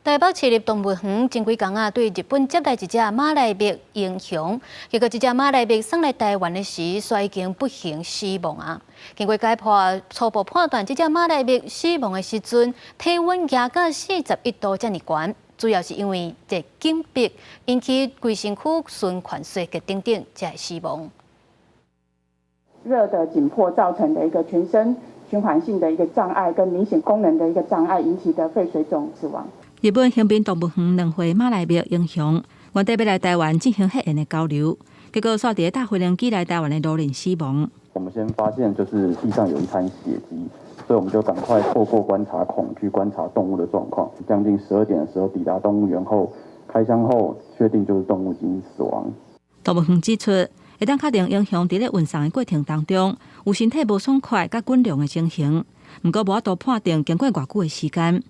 台北市立動物園前幾工啊，對日本接來一隻馬來貘英雄，結果這隻馬來貘送來台灣的時，煞已經不幸死亡啊。經過解剖，初步判斷，這隻馬來貘死亡的時陣，體溫夯到41度遮爾懸，主要是因為熱緊迫引起規身軀循環衰竭等等，才會死亡。熱的緊迫造成的一個全身循環性的一個障礙，跟明顯功能的一個障礙引起的肺水腫死亡。日本橫濱動物園2歲馬來貘英雄，原底欲來台灣進行血緣的交流，結果煞佇咧搭飛行機來台灣的路面死亡。我們先發現就是地上有一灘血跡，所以我們就趕快透過觀察孔去觀察動物的狀況。將近12點的時候抵達動物園後，開箱後確定就是動物已經死亡。動物園指出，會當確定英雄佇咧運送的過程當中有身體無爽快佮滾量的情形，毋過無法度判定經過偌久的時間。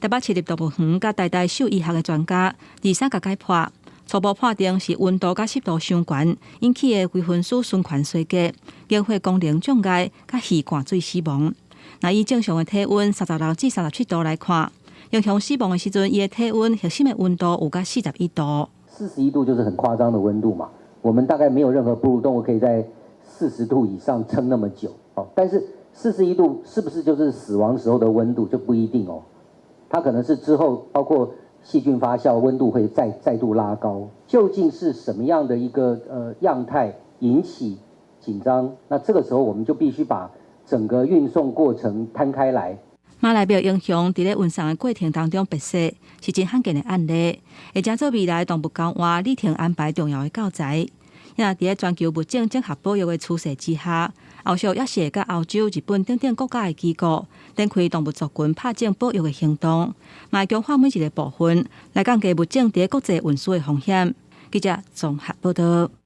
台北市立動物園佮台大獸醫學的專家23共解剖，初步判定是溫度佮濕度傷懸引起的微分子循環衰竭、凝血功能障礙佮氣灌水死亡。若以正常的體溫36至37度來看，英雄死亡的時陣，伊的體溫核心的溫度有到41度。41度就是很誇張的溫度嘛。我們大概沒有任何哺乳動物可以在40度以上撐那麼久。哦，但是四十一度是不是就是死亡時候的溫度就不一定哦。它可能是之後包括細菌發酵，溫度會再度拉高。究竟是什麼樣的一個樣態引起緊張？那這個時候我們就必須把整個運送過程攤開來。馬來貘英雄佇咧運送的過程當中瀕死，是真罕見的案例，會成做未來動物交換旅程安排重要的教材。若佇咧全球物種整合保育的趨勢之下，後續也是會佮歐洲、日本等等國家的機構展開動物族群拍種保育的行動，嘛會強化每一个部分來降低物種佇咧國際運輸的風險。記者綜合報道。